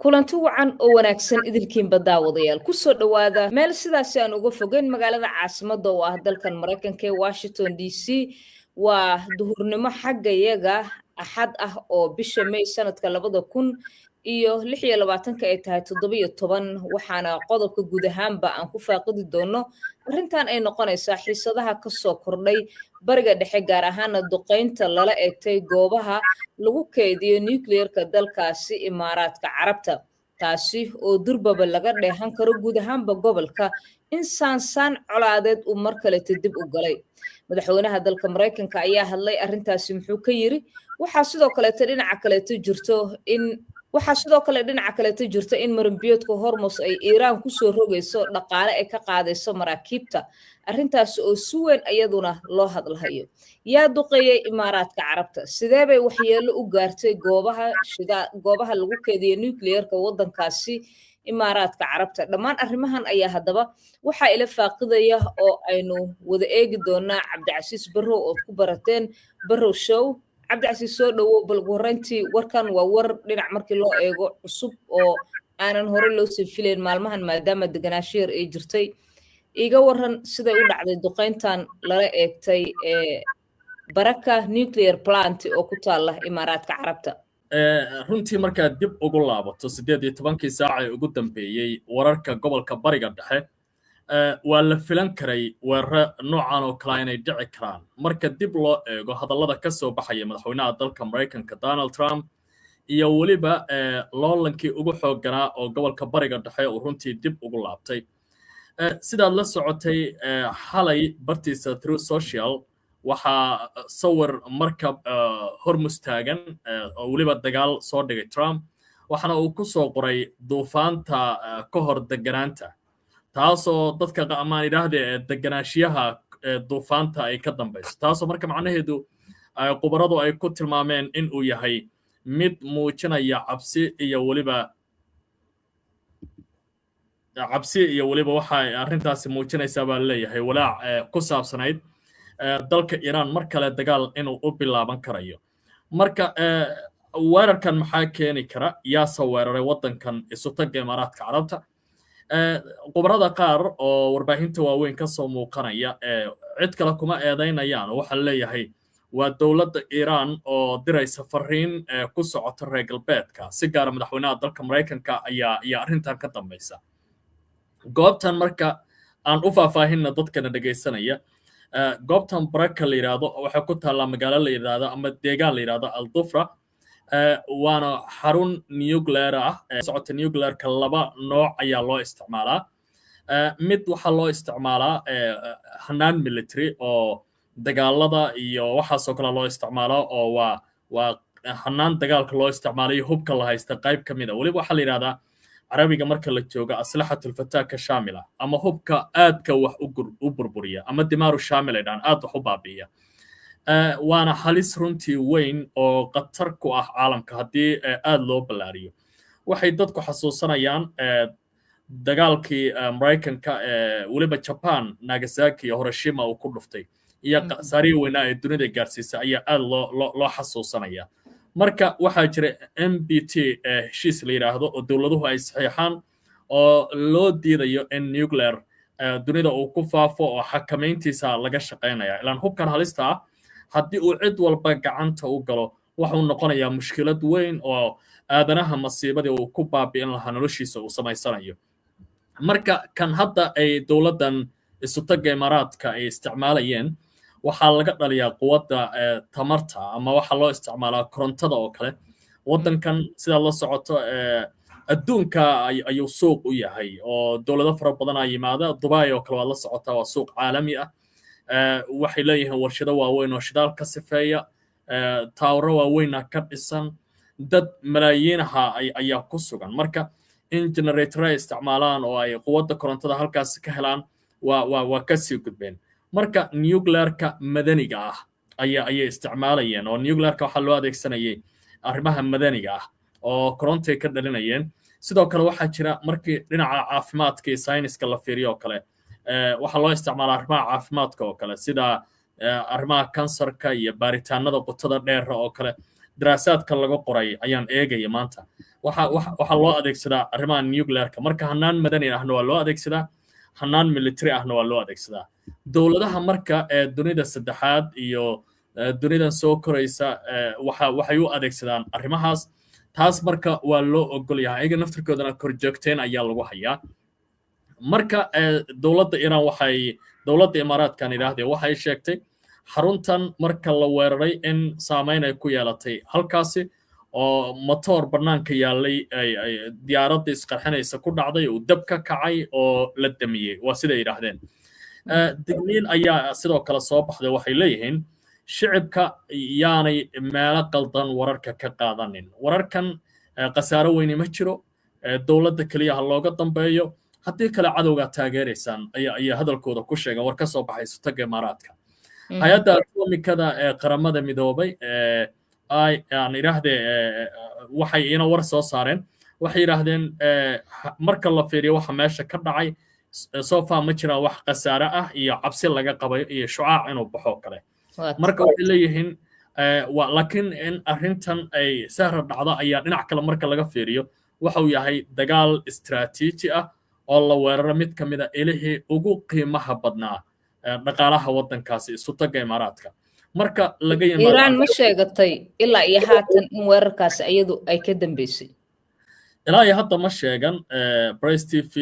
Kulanti wacan oo wanaagsan idilkiinba, daawadayaal, kusoo dhowaada meel sidaasi aan uga fogeyn magaalada caasimadda oo ah dalkan Maraykanka ee Washington DC. Waa duhurnimo xaggayaga Axad ah oo bisha May sanadka 2026-ka ay tahay 17. Waxaana qodobka guud ahaanba aan ku faaqidi doono arrintan ay noqonaysaa xiisadaha kasoo kordhay Bariga Dhexe, gaar ahaana duqeynta lala eegtay goobaha lagu keydiyo nuclearka dalkaasi Imaaraadka Carabta, taasi oo durbaba laga dheehan karo guud ahaanba gobolka in saansaan colaadeed uu mar kaleeto dib u galay. Madaxweynaha dalka Maraykanka ayaa hadlay, arrintaasi muxuu ka yiri? Waxaa sidoo kale dhinaca kaleeto jirto in marinbiyoodka Hormos ay Iiraan kusoo rogayso dhaqaale ay ka qaadayso maraakiibta, arrintaasi oo si weyn iyaduna loo hadlahayo. Yaa duqeeyey Imaaraadka Carabta? Sidee bay waxyeelo u gaartay goobaha lagu keediyo nuclearka waddankaasi Imaaraadka Carabta? Dhammaan arrimahan ayaa haddaba waxaa ila faaqidaya oo aynu wada eegi doonaa Cabdicasiis Barrow ood ku barateen Barrow Show. Cabdicasiis, soo dhowow. Bal ugu horreyntii, warkan waa war dhinac markii loo eego cusub oo aanan hore loo sii filayn maalmahan, maadaama deganaansho yar ay jirtay. Iiga waran siday u dhacday duqeyntan lala eegtay ee Baraka nuclear plant oo ku taala Imaaraadka Carabta? Runtii markaad dib ugu laabato 18-kii saac ee ugu dambeeyey wararka gobolka Bariga Dhexe, waa la filan karay weeraro noocan oo kale inay dhici karaan, marka dib loo eego hadallada ka soo baxaya madaxweynaha dalka Maraykanka Donald Trump iyo weliba loolankii ugu xoogganaa oo gobolka Bariga Dhexe uu runtii dib ugu laabtay. Sidaad la socotay, xalay bartiisa Truth Social waxaa sawir markab Hormus taagan oo weliba dagaal soo dhigay Trump, waxaana uu ku soo qoray "duufaanta ka hor deganaanta", taasoo dadka amaan idhaahde deganaanshiyaha duufaanta ay ka dambayso, taasoo marka macnaheedu khubaradu ay ku tilmaameen in uu yahay mid muujinaya cabsi iyo weliba waxa ay arrintaasi muujinaysaa baa leeyahay walaac ku saabsanayd dalka Iiraan mar kale dagaal inuu u bilaaban karayo. Marka weerarkan maxaa keeni kara? Yaase weeraray waddankan Isutagga Imaaraadka Carabta? Khubarada qaar oo warbaahinta waaweyn ka soo muuqanaya cid kale kuma eedaynayaan oo waxaa leeyahay waa dowladda Iiraan oo diraysa fariin ku socota reer galbeedka, si gaara madaxweynaha dalka Maraykanka ayaa arrintan ka dambaysa. Goobtan marka aan u faahfaahinna dadkana dhegaysanaya, goobtan Baraka la yidhaahdo waxay ku taallaa magaalo la yidhaahdo ama deegaan la yidhaahdo Aldufra, waana xarun nuclear ah. Socota nuclearka laba nooc ayaa loo isticmaalaa. Mid waxaa loo isticmaalaa hanaan military oo dagaalada iyo waxaasoo kale loo isticmaalo, oo waa hanaan dagaalka loo isticmaalayo hubka la haysta qayb ka mid a. Weliba waxaa la yidhahdaa Carabiga marka la jooga أسلحة الفتاكة الشاملة ama hubka aadka wax u burburiya ama دمار شامل ay dhahaan, aad wax u baabi'iya, waana halis runtii weyn oo khatar ku ah caalamka haddii aad loo ballaariyo. Waxay dadku xasuusanayaan dagaalkii Maraykanka weliba Japan Nagasaki iyo Hiroshima uu ku dhuftay iyo khasaarihii weynaa ee dunida gaarsiisay ayaa aad loo xasuusanaya. Marka waxaa jira NPT heshiis la yidhaahdo oo dowladuhu ay saxiixaan oo loo diidayo in nuclear dunida uu ku faafo oo xakamayntiisa laga shaqaynaya, ilaan hubkan halista ah haddii uu cid walba gacanta u galo waxuu noqonayaa mushkilad weyn oo aadanaha masiibadii uu ku baabi'in lahaa noloshiisa uu samaysanayo. Marka kan hadda ay dowladdan Isutagga Imaaraadka ay isticmaalayeen waxaa laga dhaliyaa quwadda tamarta ama waxaa loo isticmaalaa korontada oo kale. Waddankan sidaad la socoto adduunka ayuu suuq u yahay oo dowlado fara badan aa yimaada. Dubai oo kale waad la socotaa, waa suuq caalami ah. Waxay leeyihiin warshado waaweyn oo shidaal ka sifeeya, taawaro waaweyna ka dhisan, dad malaayiinaha ayaa ku sugan. Marka in generator ay isticmaalaan oo ay quwadda korontada halkaas ka helaan waa kasii gudbeen. Marka nuclearka madaniga ah ayay isticmaalayeen, oo nuclearka waxaa loo adeegsanayay arrimaha madaniga ah oo korontay ka dhalinayeen. Sidoo kale waxaa jira markii dhinaca caafimaadka iyo sayniska la fiiriyo oo kale, waxaa loo isticmaalaa arrimaha caafimaadka oo kale, sida arrimaha kansarka iyo baaritaanada qotada dheera oo kale. Daraasaadka laga qoray ayaan eegaya maanta. Waxaa loo adeegsadaa arrimaha nuclearka. Marka hanaan madani ahna waa loo adeegsadaa, hanaan military ahna waa loo adeegsadaa. Dowladaha marka ee dunida saddexaad iyo dunidan soo koraysa waxay u adeegsadaan arrimahaas. Taas marka waa loo ogol yahay, ayaga naftirkoodana korjoogteen ayaa lagu hayaa. Marka dowladda Iiraan waxay, dowladda Imaaraadkan idhaahdee, waxay sheegtay xaruntan marka la weeraray in saameyn ay ku yeelatay halkaasi, oo motoor bannaanka yaallay ay diyaaradda isqarxinaysa ku dhacday, uu dab ka kacay oo la damiyey, waa siday yidhaahdeen. Digniin ayaa sidoo kale soo baxday. Waxay leeyihiin shicibka yaanay meelo qaldan wararka ka qaadanin. Wararkan khasaaro weyni ma jiro, dowladda keliya ha looga dambeeyo, haddii kale cadowgaa taageeraysaan ayaa hadalkooda ku sheegan war ka soo baxay Isutagga Imaaraadka. Hay-adda atomikada ee Qaramada Midoobay aan idhaahdee waxay ina war soo saareen. Waxay yidhaahdeen marka la fiiriyo waxa meesha ka dhacay sofa, ma jiraan wax khasaare ah iyo cabsi laga qabayo iyo shucaac inuu baxo kale. Marka waxay leeyihiin, laakiin in arrintan ay sahra dhacdo ayaa dhinac kale marka laga fiiriyo waxa uu yahay dagaal istiraatiiji ah oo la weeraro mid ka mid a ilihii ugu qiimaha badnaa dhaqaalaha waddankaasi Isutagga Imaaraadka. Marka laga yimaado, Iiraan ma sheegatay ilaa iyo haatan in weerarkaasi iyadu ay ka dambeysay? Ilaa iyo hadda ma sheegan. Press TV,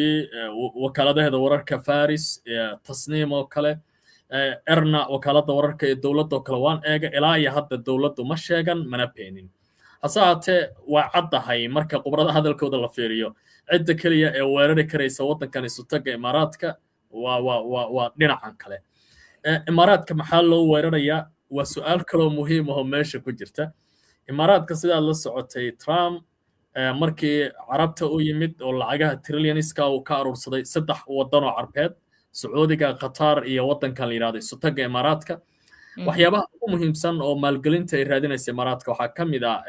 wakaaladaheeda wararka Faris, Tasniim oo kale, Erna, wakaaladda wararka ee dowladda oo kale waan eega, ilaa iyo hadda dowladdu ma sheegan mana beenin. Hase haatee waa caddahay marka khubrada hadalkooda la fiiriyo, cidda keliya ee weerari karaysa waddankan Isutagga Imaaraadka waa dhinacan kale. Imaaraadka maxaa loo weerarayaa? Waa su-aal kaloo muhiim ahoo meesha ku jirta. Imaaraadka, sidaad la socotay, Trump markii Carabta u yimid oo lacagaha trillioniska uu ka aruursaday saddex waddan oo Carbeed, Sacuudiga, Qatar iyo waddankan la yidhahdo Isutagga Imaaraadka, waxyaabaha ugu muhiimsan oo maalgelinta ay raadinaysa Imaaraadka waxaa ka mid ah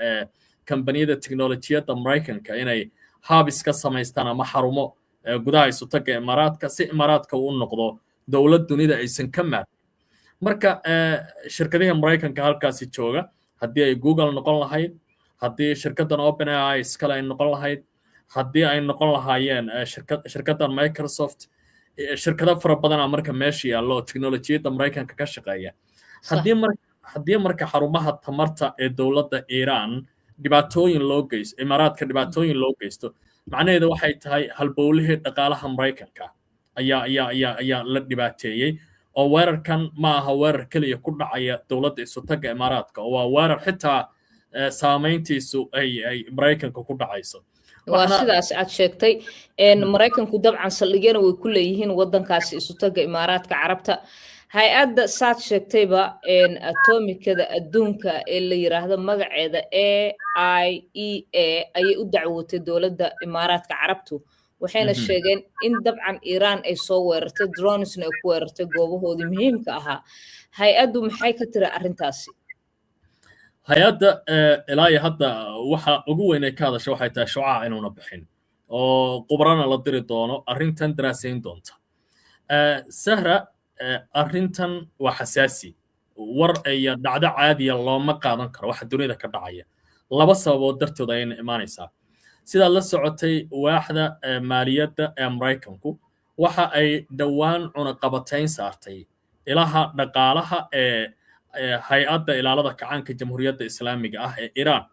kambaniyada teknolojiyadda Maraykanka inay hubs ka samaystaan ama xarumo gudaha Isutagga Imaaraadka, si Imaaraadka uu noqdo dowlad dunida aysan ka maarmin. Marka shirkadihii Maraykanka halkaasi jooga, haddii ay Google noqon lahayd, haddii shirkaddan OpenAI iskale ay noqon lahayd, haddii ay noqon lahaayeen shirkaddan Microsoft, shirkado fara badanaa marka meesha yaallo oo teknolojiyadda Maraykanka ka shaqeeya. Haddii marka xarumaha tamarta ee dowladda Iiraan dhibaatooyin loo geysto, Imaaraadka dhibaatooyin loo geysto, macnaheedu waxay tahay halbowlihii dhaqaalaha Maraykanka ayaa la dhibaateeyey. Oo weerarkan ma aha weerar keliya ku dhacaya dowladda Isutagga Imaaraadka, oo waa weerar xitaa saamayntiisu ay Maraykanka ku dhacayso. Waa sidaas aad sheegtay. Maraykanku dabcan saldhigyana way ku leeyihiin waddankaasi Isutagga Imaaraadka Carabta. Hay-adda saad sheegtayba atomikada adduunka ee la yiraahdo magaceeda AIEA ayay u dacwootay dowladda Imaaraadka Carabtu, waxayna sheegeen in dabcan Iiraan ay soo weerartay, dronesna ay ku weerartay goobahoodii muhiimka ahaa. Hay-addu maxay ka tiri arrintaasi? Hay-adda ilaa iyo hadda waxa ugu weyn ay ka hadasha waxay tahay shucaac inuuna bixin, oo khubrana la diri doono arrintan daraasayn doonta. Sahra, arrintan waa xasaasi, war iyo dhacdo caadiya looma qaadan karo waxa dunida ka dhacaya. Laba sababood dartood ayayna imaanaysaa. Sidaad la socotay, waaxda maaliyadda ee Maraykanku waxa ay dhowaan cunaqabatayn saartay ilaha dhaqaalaha ee Hay-adda Ilaalada Kacaanka Jamhuuriyadda Islaamiga ah ee Iiraan.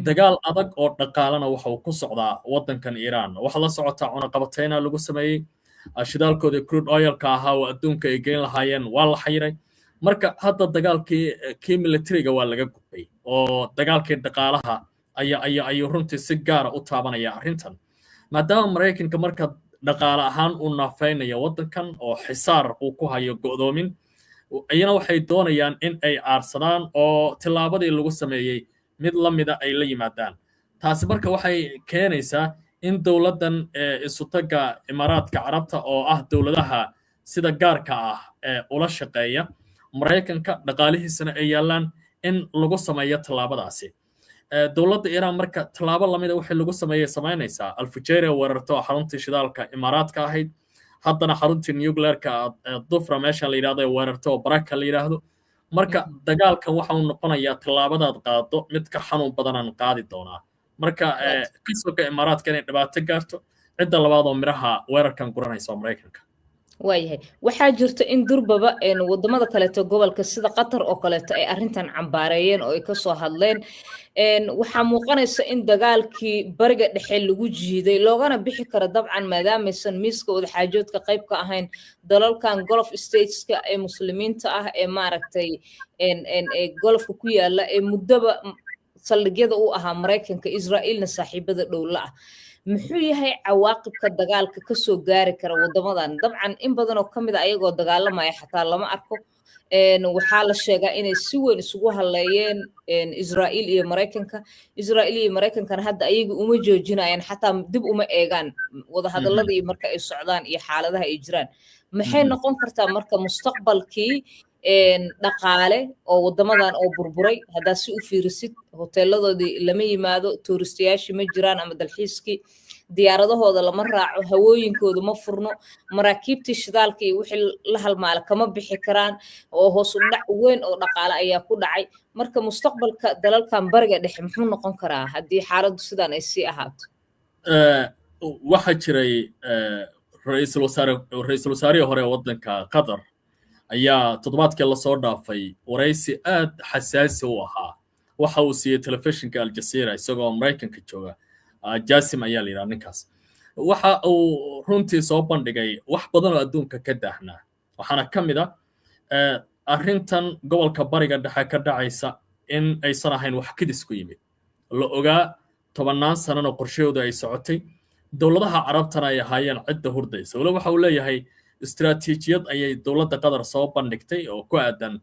Dagaal adag oo dhaqaalana waxa uu ku socdaa waddankan Iiraan. Waxaad la socotaa cunaqabatayna lagu sameeyey shidaalkoodii crude oilka ahaa oo adduunka ay geyn lahaayeen, waa la xayiray. Marka hadda dagaalkii kii militariga waa laga gudbay, oo dagaalkii dhaqaalaha ayaa ayuu runtii si gaara u taabanaya arrintan, maadaama Maraykanka marka dhaqaale ahaan uu naafaynayo waddankan oo xisaar uu ku hayo, go'doomin. Iyana waxay doonayaan in ay aarsadaan oo tillaabadii lagu sameeyey mid la mida ay la yimaadaan. Taasi marka waxay keenaysaa in dowladdan Isutagga Imaaraadka Carabta, oo ah dowladaha sida gaarka ah ee ula shaqeeya Maraykanka, dhaqaalihiisana ay yaallaan, in lagu sameeyo tallaabadaasi. Dowladda Iiraan marka tallaabo lamida wixii lagu sameeyey samaynaysaa. Alfujeira weerarto oo xaruntii shidaalka Imaaraadka ahayd, haddana xaruntii nuclearka Dufra meesha la yidhahdo ee weerarto oo Baraka la yidhaahdo. Marka dagaalkan waxa uu noqonayaa tallaabadaad qaado mid ka xanuun badanaan qaadi doonaa. Marka ka soka Imaaraadka inay dhibaato gaarto, cidda labaad oo miraha weerarkan guranaysa waa Maraykanka. Waayahay, waxaa jirta in durbaba wadamada kaleeto gobolka, sida Qatar oo kaleeto, ay arrintan cambaareeyeen oo ay kasoo hadleen. Waxaa muuqanaysa in dagaalkii Bariga Dhexe lagu jiiday loogana bixi karo dabcan, maadaamaysan miiska wadaxaajoodka qayb ka ahayn dalalkan Gulf Stateska ee Muslimiinta ah ee maaragtay Gulfka ku yaala ee muddaba saldhigyada u ahaa Maraykanka, Israa'iilna saaxiibada dhowla ah. Muxuu yahay cawaaqibka dagaalka kasoo gaari kara wadamadan? Dabcan in badan oo kamid a ayagoo dagaalamaya xataa lama arko. Waxaa la sheegaa inay si weyn isugu haleeyeen Israa'iil iyo Maraykanka. Israa'iil iyo Maraykankana hadda ayaga uma joojinayaan, xataa dib uma eegaan wadahadaladii marka ay socdaan iyo xaaladaha ay jiraan. Maxay noqon kartaa marka mustaqbalkii dhaqaale oo wadamadan oo burburay? Haddaa si u fiirisid, hoteeladoodii lama yimaado, touristayaashii ma jiraan ama dalxiiskii, diyaaradahooda lama raaco, hawooyinkooda ma furno, maraakiibtii shidaalka iyo wixii la halmaala kama bixi karaan, oo hoos u dhac weyn oo dhaqaale ayaa ku dhacay. Marka mustaqbalka dalalkan Bariga Dhexe muxuu noqon karaa haddii xaaladdu sidaan ay sii ahaato? Waxaa jiray ra-iisul wasaare, ra-iisul wasaarihii hore ee waddanka Qatar ayaa toddobaadkii lasoo dhaafay waraysi aad xasaasi u ahaa waxa uu siiyey telefishinka Aljazeera isagoo Maraykanka jooga. Jasim ayaa la yidhaha ninkaas. Waxa uu runtii soo bandhigay wax badan oo adduunka ka daahnaa, waxaana ka mid a arrintan gobolka Bariga Dhexe ka dhacaysa in aysan ahayn wax kidis ku yimid, la ogaa 10-naan sanana qorshahooda ay socotay, dowladaha Carabtana ay ahaayeen cidda hurdaysa. Waliba waxa uu leeyahay istiraatiijiyad ayay dowladda Qatar soo bandhigtay oo ku aadan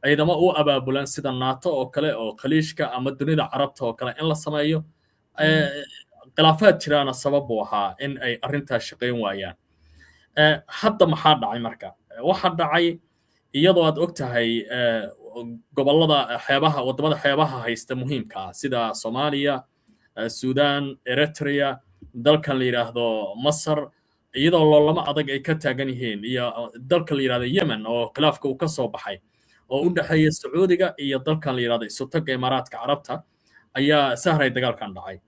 ciidamo u abaabulan sida NATO oo kale oo Khaliijka ama dunida Carabta oo kale in la sameeyo. Khilaafaad jiraana sabab uu ahaa in ay arrintaas shaqayn waayaan. Hadda maxaa dhacay? Marka waxaa dhacay, iyadoo aad og tahay gobollada xeebaha, waddamada xeebaha haysta muhiimka ah sida Soomaaliya, Suudaan, Eritrea, dalkan la yidhaahdo Masar, iyadoo loolamo adag ay ka taagan yihiin, iyo dalka la yidhahdo Yemen oo khilaafka uu ka soo baxay oo u dhexeeya Sacuudiga iyo dalkan la yidhahdo Isutagga Imaaraadka Carabta, ayaa sahray dagaalkan dhacay.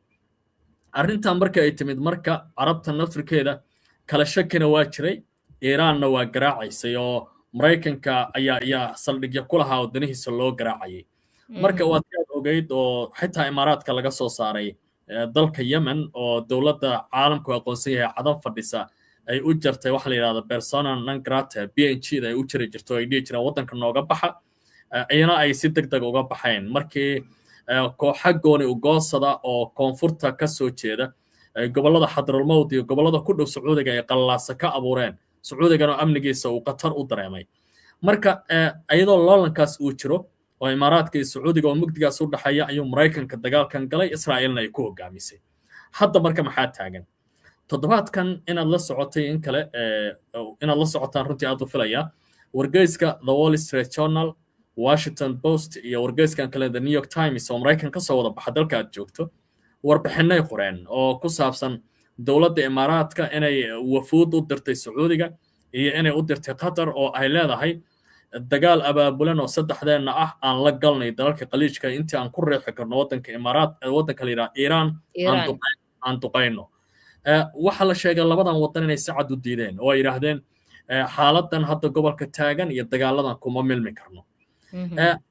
Arrintan marka ay timid, marka Carabta naftirkeeda kala shakina waa jiray, Iiraanna waa garaacaysay oo Maraykanka ayaa saldhigya ku lahaa oo danihiisa loo garaacayay. Marka waad kaad ogeyd oo xitaa Imaaraadka laga soo saaray dalka Yemen oo dowladda caalamku aqoonsan yahay Cadan fadhisa ay u jartay waxa la yidhahda persona non grata, PNG da ay u jiri jirto, ay dhihi jireen waddanka nooga baxa, iyana ay si deg deg uga baxeen markii kooxa gooni ugoosada oo koonfurta ka soo jeeda gobollada Xadralmowd iyo gobollada ku dhow Sacuudiga ay qallaasa ka abuureen, Sacuudigana amnigiisa uu khatar u dareemay. Marka iyadoo loolankaas uu jiro oo Imaaraadka iyo Sacuudiga oo mugdigaas u dhexeeya ayuu Maraykanka dagaalkan galay, Israa'iilna ay ku hogaamisay. Hadda marka maxaa taagan? Toddobaadkan inaad la socotay in kale, inaad la socotaan runtii aad u filayaa, wargeyska The Wall Street Journal, Washington Post iyo wargeyskan kale The New York Times oo Maraykan ka soo wada baxa dalka aad joogto warbixinay qoreen oo ku saabsan dowladda Imaaraadka inay wafuud u dirtay Sacuudiga iyo inay u dirtay Qatar oo ay leedahay dagaal abaabulan oo saddexdeenna ah aan la galnay dalalka Khaliijka intii aan ku riixi karno waddanka Imaaraad, waddanka la yidhaha Iiraan aan duqayno. Waxaa la sheegay labadan waddan inay si cad u diideen oo ay yidhaahdeen xaaladan hadda gobolka taagan iyo dagaaladan kuma milmi karno.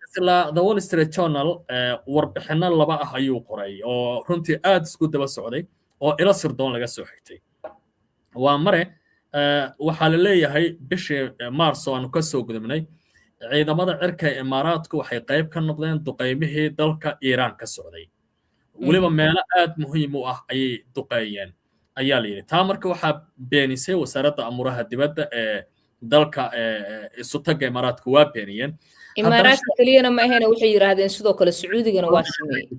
Isla The Wall Street Journal warbixinno laba ah ayuu qoray oo runtii aad isku daba socday oo ilo sirdoon laga soo xigtay. Waa mare, waxaa la leeyahay bishii Maars oo aanu ka soo gudubnay ciidamada cirka ee Imaaraadku waxay qayb ka noqdeen duqaymihii dalka Iiraan ka socday, weliba meelo aad muhiim u ah ayay duqeeyeen ayaa la yidhi. Taa marka waxaa beenisay wasaaradda amuuraha dibadda ee dalka Isutagga Imaaraadku, waa beeniyeen. Imaaraadka keliyana ma ahayna, waxay yidhaahdeen sidoo kale Sacuudigana waa sameeyey.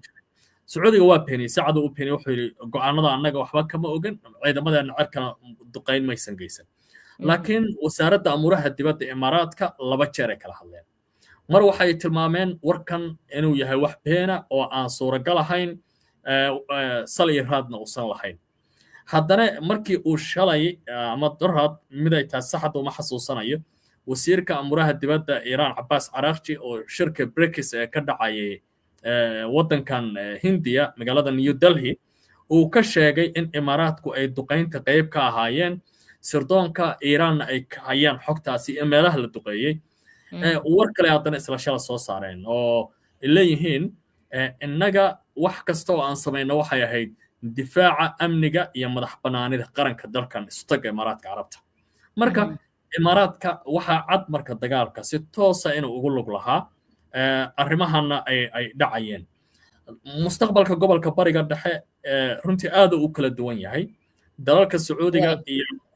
Sacuudiga waa beeniyey, si cad u beeniyey. Wuxuu yidhi go'aanada annaga waxba kama ogan, ciidamadeena cirkana duqayn maysan geysan. Laakiin wasaaradda amuuraha dibadda Imaaraadka laba jeer ay kala hadleen. Mar waxay tilmaameen warkan inuu yahay wax beena oo aan suuragal ahayn, sal iyo raadna uusan lahayn. Haddana markii uu shalay ama dorad mid ay tahay saxad uma xasuusanayo, wasiirka amuuraha dibadda Iiraan Cabaas Caraaqji oo shirka BRICS ee ka dhacayay waddankan Hindiya, magaalada New Delhi, uu ka sheegay in Imaaraadku ay duqaynta qayb ka ahaayeen, sirdoonka Iiraanna ay hayaan xogtaasi in meelaha la duqeeyey. War kale haddana isla shala soo saareen oo leeyihiin innaga wax kasta oo aan samayno waxay ahayd difaaca amniga iyo madax bannaanida qaranka dalkan Isutagga Imaaraadka Carabta. Marka Imaaraadka waxaa cad marka dagaalka si toosa inuu ugu lug lahaa, arrimahana ay dhacayeen. Mustaqbalka gobolka Bariga Dhexe runtii aad u kala duwan yahay dalalka Sacuudiga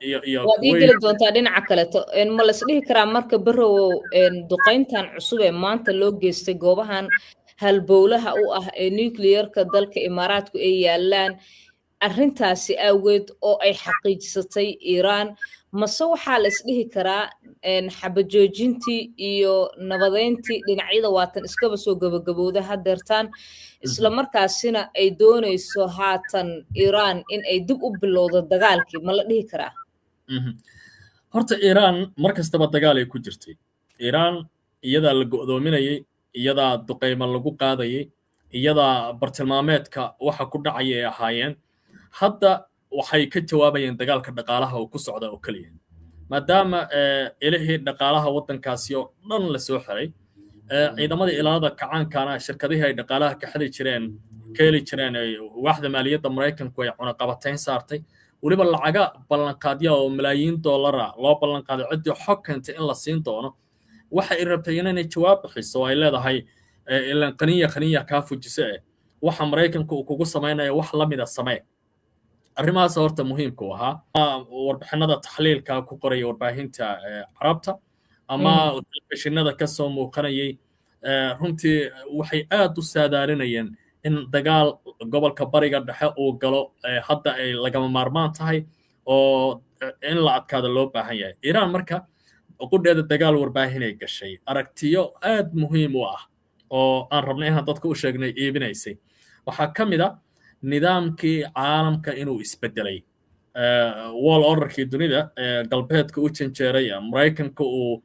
iyo Waad ii geli doontaa dhinaca kaleeto. Ma la isdhihi karaa marka, Barrowow, duqayntan cusub ee maanta loo geystay goobahan halbowlaha u ah ee nuclearka dalka Imaaraadku ay yaalaan arrintaasi awgeed oo ay xaqiijisatay Iiraan, mase waxaa la isdhihi karaa xabajoojintii iyo nabadeyntii dhinacyada waatan iskaba soo gabagabowda hadeertaan, isla markaasina ay doonayso haatan Iiraan in ay dib u bilowdo dagaalkii? Ma la dhihi karaa? Horta Iiraan mar kastaba dagaal ay ku jirtay. Iiraan iyadaa la go'doominayay, iyadaa duqaymo lagu qaadayay, iyadaa bartilmaameedka waxa ku dhacaya ay ahaayeen. Hadda waxay ka jawaabayeen dagaalka dhaqaalaha oo ku socda oo keliya, maadaama ilihii dhaqaalaha waddankaasi oo dhan la soo xiray, ciidamadii ilaalada kacaankana shirkadihii ay dhaqaalaha ka xidi jireen, ka heli jireen, waaxda maaliyadda Maraykanku ay cunaqabatayn saartay, weliba lacaga ballanqaadya oo malaayiin dollara loo ballanqaaday ciddii xog keentay in la siin doono. Waxa ay rabtay inay jawaab bixiso oo ay leedahay ilan qaniya qaniya kaa fujiso, waxa Maraykanku uu kugu samaynaya wax la mida samee. Arrimahaas horta muhiimka u ahaa warbixinada taxliilka ku qoraya warbaahinta Carabta ama telefishinada ka soo muuqanayay runtii waxay aad u saadaalinayeen in dagaal gobolka Bariga Dhexe uu galo hadda ay lagama maarmaan tahay oo in la adkaado loo baahan yahay. Iiraan marka qudheeda dagaal warbaahinay gashay, aragtiyo aad muhiim u ah oo aan rabnay inaan dadka u sheegnay iibinaysay. Waxaa ka mid a nidaamkii caalamka inuu isbedelay, world orderkii dunida galbeedka u janjeeray, Maraykanka uu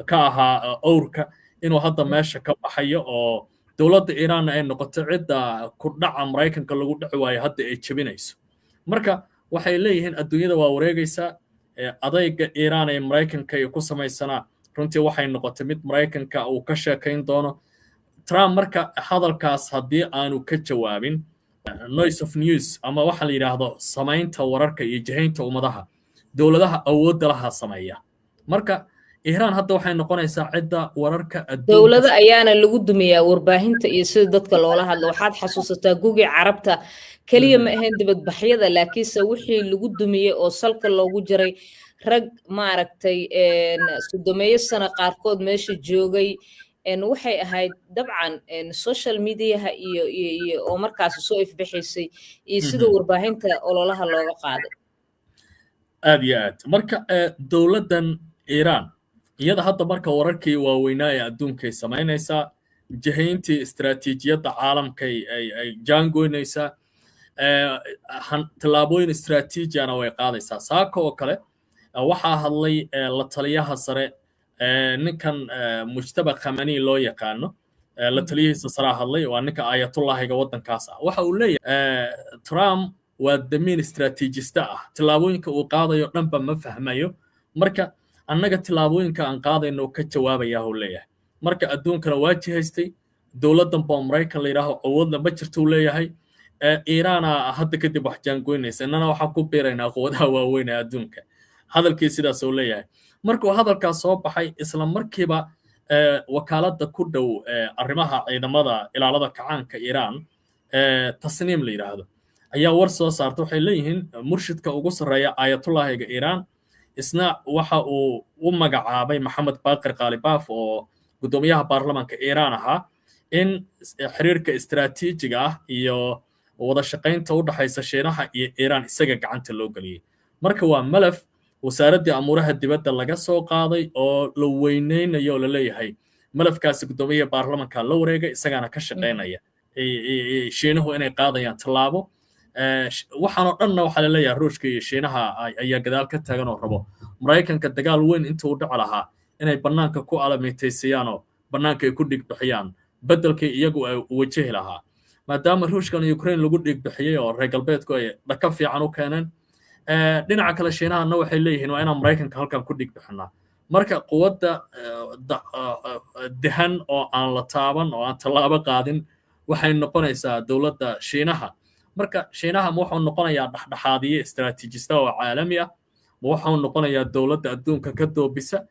ka ahaa owrka, inuu hadda meesha ka baxayo oo dowladda Iiraanna ay noqoto cidda ku dhaca Maraykanka lagu dhici waayo hadda ay jebinayso. Marka waxay leeyihiin adduunyada waa wareegaysaa. Adayga Iiraan ee Maraykanka ay ku samaysanaa runtii waxay noqotay mid Maraykanka uu ka sheekayn doono Trump. Marka hadalkaas haddii aanu ka jawaabin, noise of news ama waxa la yidhaahdo samaynta wararka iyo jihaynta ummadaha, dowladaha awoodda laha sameeya. Marka Iiraan hadda waxay noqonaysaa cidda wararka. Dowlado ayaana lagu dumiyaa warbaahinta iyo sida dadka loola hadlo. Waxaad xasuusataa gugii Carabta, keliya ma ahayn dibadbaxyada, laakiinse wixii lagu dumiyey oo salka loogu jiray rag maaragtay 30meeyo sano qaarkood meesha joogay waxay ahayd dabcan social mediaha iyo oo markaasi soo ifbixaysay iyo sida warbaahinta ololaha looga qaaday. Aad iyo aad. Marka dowladdan Iiraan iyada hadda marka wararkii waaweynaa ee adduunkay samaynaysaa, jihayntii istaraatiijiyadda caalamkay ay jaangoynaysaa, tallaabooyin istaraatiijiyana way qaadaysaa. Saaka oo kale waxaa hadlay la taliyaha sare, ninkan Mujtaba Khamani loo yaqaano, la taliyihiisa saraa hadlay, waa ninka ayatullahiga waddankaas ah. Waxa uu leeyahay Trump waa damiin istaraatiijista ah, tallaabooyinka uu qaadayo dhanba ma fahmayo, marka annaga tillaabooyinka aan qaadayno ka jawaabaya uu leeyahay. Marka adduunkana waa jihaystay dowladdan baa Maraykan la yidhaaho awoodna ma jirto uu leeyahay. Iiraana hadda kadib wax jaangoynaysa, innana waxaan ku biiraynaa quwadaha waaweyn ee adduunka, hadalkii sidaas uu leeyahay. Markuu hadalkaas soo baxay, isla markiiba wakaaladda ku dhow arrimaha ciidamada ilaalada kacaanka Iiraan, Tasniim la yidhaahdo, ayaa war soo saarta. Waxay leeyihiin murshidka ugu sarreeya ayatullahiga Iiraan isna waxa uu u magacaabay Maxamed Baaqir Qaalibaaf oo guddoomiyaha baarlamaanka Iiraan ahaa in xiriirka istaraatiijiga ah iyo wada shaqaynta u dhaxaysa Shiinaha iyo Iiraan isaga gacanta loo geliyey. Marka waa malaf wasaaraddii amuuraha dibadda laga soo qaaday oo la weyneynayo oo la leeyahay malafkaasi guddoomiyaha baarlamaanka la wareegay, isagaana ka shaqaynaya. Shiinuhu inay qaadayaan tallaabo, waxaanoo dhanna waxaa la leeyahay Ruushka iyo Shiinaha ayaa gadaal ka taagan oo rabo Maraykanka dagaal weyn intuu u dhici lahaa inay bannaanka ku alamitaysiyaanoo bannaanka ay ku dhigbixiyaan. Beddelkii iyagu ay wajihi lahaa, maadaama Ruushkan Ukraine lagu dhiig bixiyey oo reer galbeedku ay dhaka fiican u keeneen. Dhinaca kale, Shiinahana waxay leeyihiin waa inaan Maraykanka halkan ku dhiig bixinaa. Marka quwadda dehan oo aan la taaban oo aan tallaabo qaadin waxay noqonaysaa dowladda Shiinaha. Marka Shiinaha ma wuxuu noqonayaa dhexdhexaadiye istaraatiijista oo caalami ah, ma wuxuu noqonayaa dowladda adduunka ka doobisa,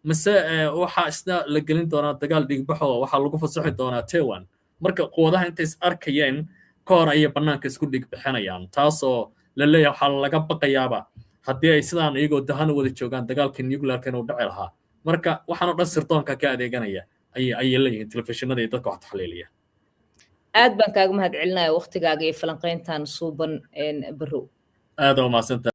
mise waxaa isna la gelin doonaa dagaal dhiigbaxo, waxaa lagu fasaxi doonaa Taiwan? Marka quwadaha intay is arkayeen ka hor ayay bannaanka isku dhiig bixinayaan, taasoo la leeyahay waxaa laga baqayaaba haddii ay sidaan iyagoo dahan u wada joogaan dagaalkii nuclearka inuu dhici lahaa. Marka waxaan oo dhan sirdoonka ka adeeganaya ayay leeyihiin telefishinada iyo dadka wax taxliiliya. Aad baan kaaga mahad celinaya waktigaaga iyo falanqayntan suuban, Barrow. Aad oo mahadsantahay.